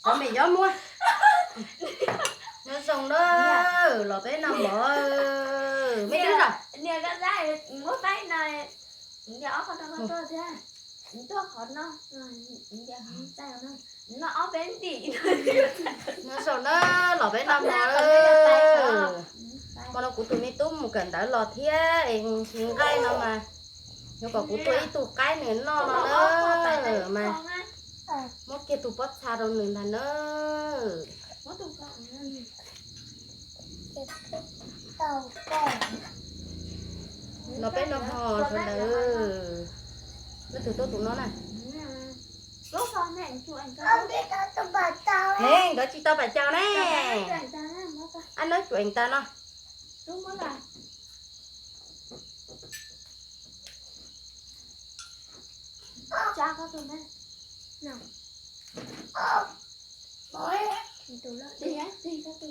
Cov me yob muab. Nyob zoo na, los peb noj mov. Me twb zam. Nyob zoo na, los peb noj mov. Hmo no kuv tus me tub mus kawm ntawv los thiab es tsis nqaij no mas, yuav kom kuv tua ib tug qaib nws noj no na mas, muab kiag tus pob txha rau nws ntag na. Los peb noj mov sawv daws. Leej twg tuaj tus no na? Ne, nkawd tsis tau pam caug ne. Ab, nab cuam tas no.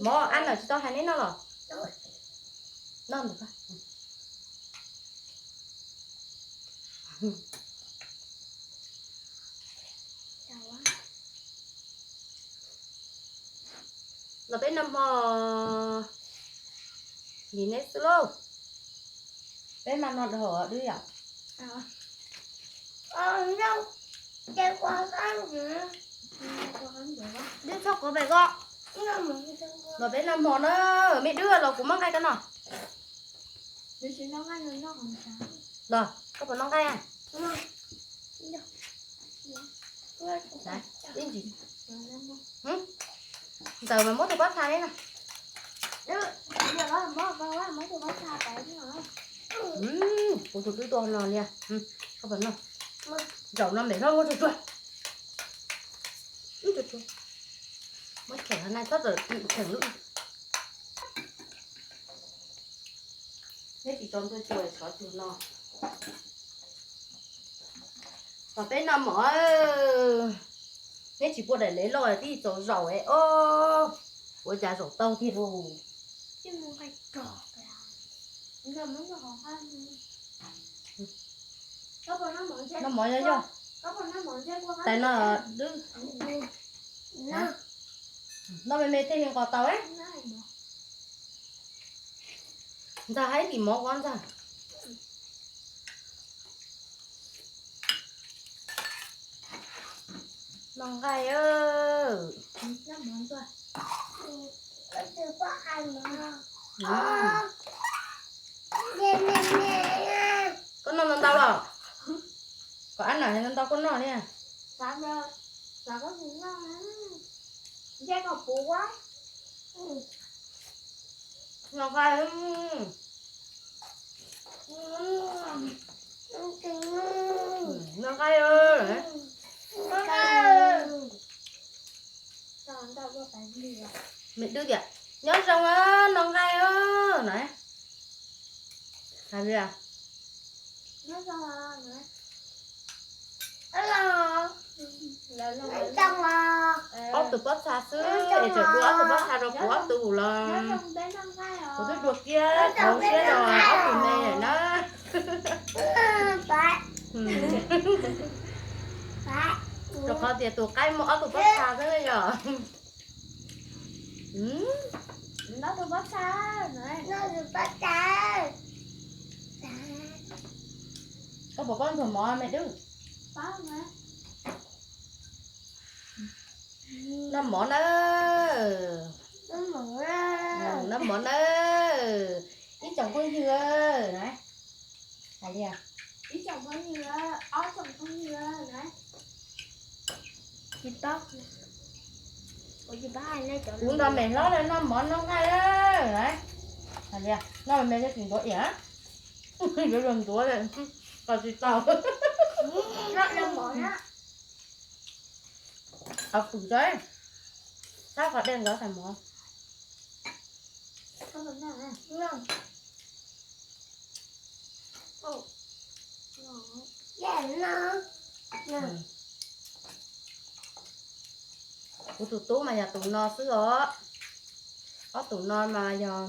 Mov ab, nab tsis tau hais neb noj los? Noj ntawm ko. Los peb noj mov lim neb xwb lauj. Peb mam noj dhau dub yom. Los peb noj mov na, me Dwb los kuv muab nqaij koj noj. Los koj puas noj nqaij? Ntawd mas muab tus pob txha ne na. Kuv tus twb tuaj no li. Koj puas noj? Zaum no me hlob muab tsuag tsuag. Muab cheem na, txhob txawm cheem lub. Neb tsis tau ntuj cua xov tug no. Los peb noj mov. Neb tsis pua daim lev loj tib txaus zaum es, ua cas zaum tau tiag lauj. Noj mov yog yog. Tais no Dwb. Noj me me thiaj li nqos tau. Ntxawg hais tim mov ua ntxawg. Noj nqaij. Koj noj ntau ntau los? Kom ab nam hais ntau ntau koj noj li. Noj nqaij. Noj nqaij. Me Dwb tias nyob zoo, noj nqaij na. Hais li. Ob tug pob txha xwb es tseem dua ob tug pob txha rau kuv ob tug los. Kuv twb dua kiag tau siab rau ob tug me lawm na. Rau qhov tias tus qaib muaj ob tug pob txha xwb yom. Koj puas paub ntxuag mov me Dwb? Noj mov na. Noj mov na. Ib tsoom phooj ywg na. Hais li. Kuv nrog me hlob noj mov noj nqaij na. Hais li, noj me me thiaj tsis ntuav iam. Yuav luag ntuav, koj tsis tau. Qhov pwm tso, sab qhov dej nkawd tag mov. Kuv tus tub mas yog tus no xwb os. Ob tug no mas yog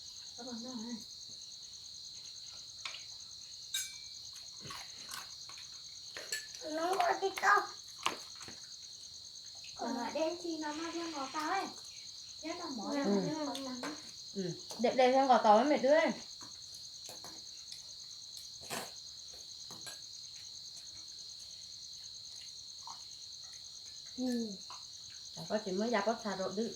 Dej dej thiab nqos tau me twb. Koj tsis muab ya pob txha rau Dwb.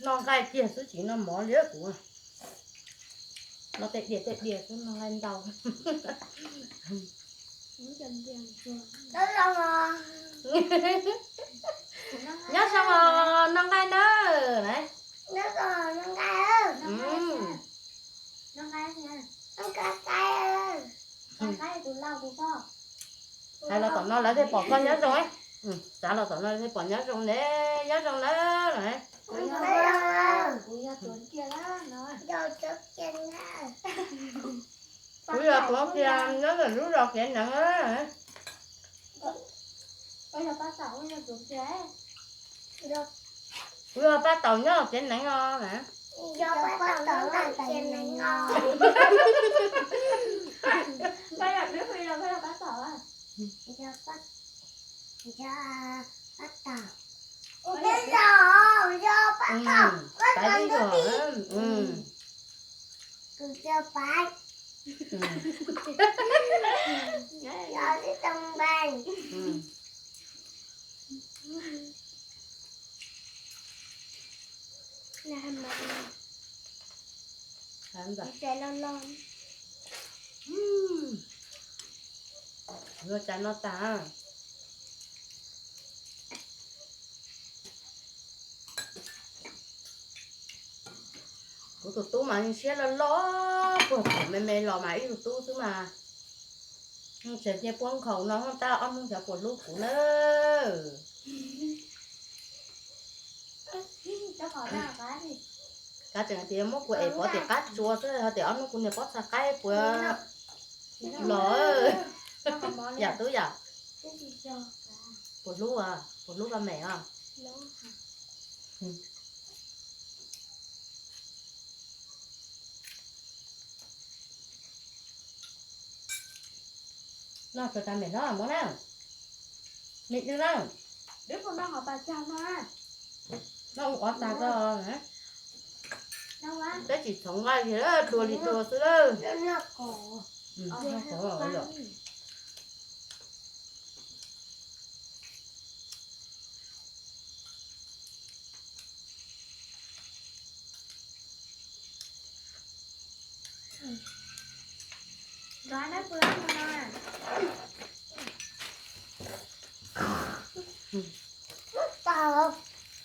Noj nqaij kiag xwb tsis noj mov li kuv. Noj tej diav tej diav xwb, noj nqaij ntau. Nyob zoo os, noj nqaij nawb. Hais los tom no lawv thiaj pom koj nyob zoo. Xav los tom no lawv thiaj pom nyob zoo ne, nyob zoo nawb. Kuv yog Tuav Kiag nyob ntawm lub zos Kev Neev. Kuv yog Paj Taum nyob Kev Neev os. Ua cas no tag. Kuv tus tub mas siab loj loj, puag thaum me me los mas ib tug tub xwb mas. Tseem cia puab nkhaus no tab ob hnub xyov puas hlub kuv nawb. Kav tseem tias muab kuv ev pov tim qab tsua xwb, ho tias ob hnub kuv niag pob txha qaib puas los. Yam tub yam. Puas hlub, puas hlub koj mem os? Noj tsuas tas mem hlob muab na. Me dwb na. Noj ua tas koj. Peb tsis txhoov nqaij li, dua li dua xwb lawm.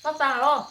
Txhob tag los.